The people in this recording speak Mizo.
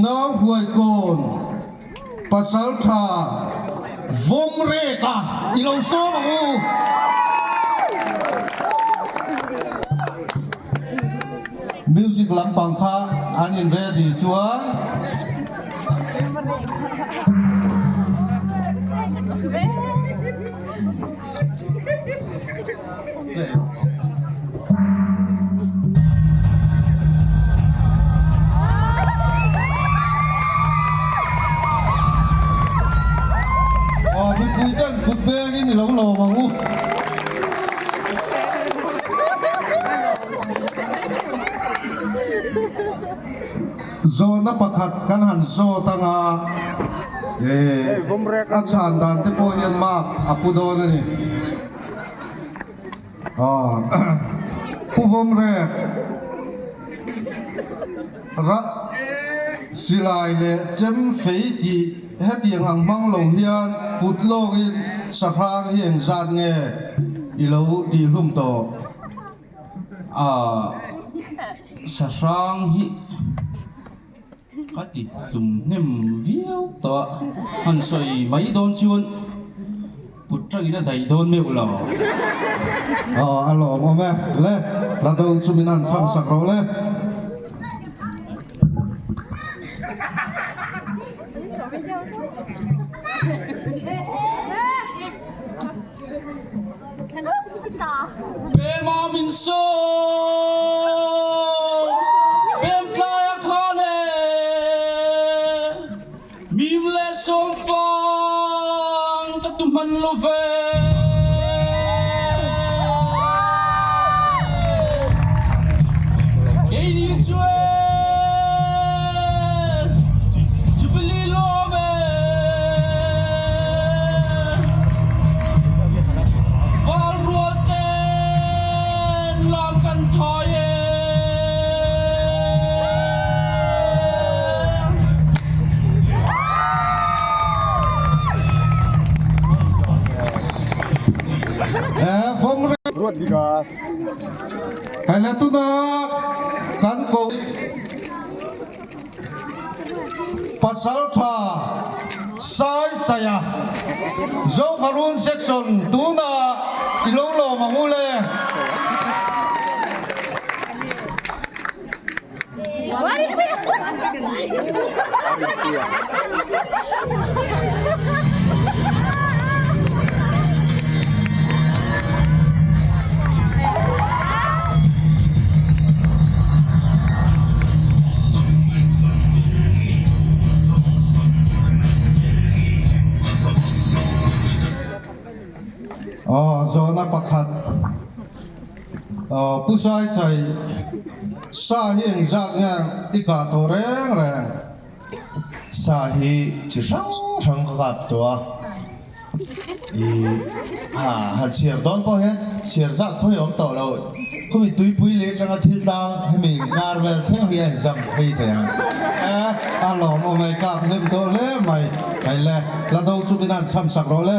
Nauhuaikawn Pasaltha Vawmreka i lo sawm ang u. Music lampang kha an in ready chuan. Aw mipui ten kut bengin i lo lawm ang u. Zawhna pakhat kan han zawt anga a chhan dan te pawh hian mark a pu dawn a ni. Pu Vawmrek rah silai leh chem fei tih hetiang ang hmang lo hian kut lawkin sahrang hi engzat nge i lo tihhlum tawh? Sahrang hi Ka ti hlum hnem viau tawh a, han sawi mai dawn chuan kut tangin a daih dawn meuh lo. Aw a lawmawm e, le la do chu min han chham sak rawh le. Pema min sawm, pem tlai a khan e, mim leh sawm fang ka tu hman lo ve. Keini chu e, Jubilee lawm e. Val rual ten lam kan thai e. Hei le tuna kan ko Pasaltha Saichaia Zofarun Section tunah i lo lawm ang u le. Aw zawhna pakhat aw Pu Saichai sa hi engzat nge i kah tawh reng reng? Sa hi chi hrang hrang ka kap tawh a. I ha han chhiar dawn pawh hian chhiar zat pawh hi a awm tawh lo. Khumi tuipui leh atanga thil tlang hemi inkar vel thleng hi a inzam phei thei ang. E, a lawmawm ei kak hnem tawh hle mai. Hei le, la do chu min han chham sak rawh le.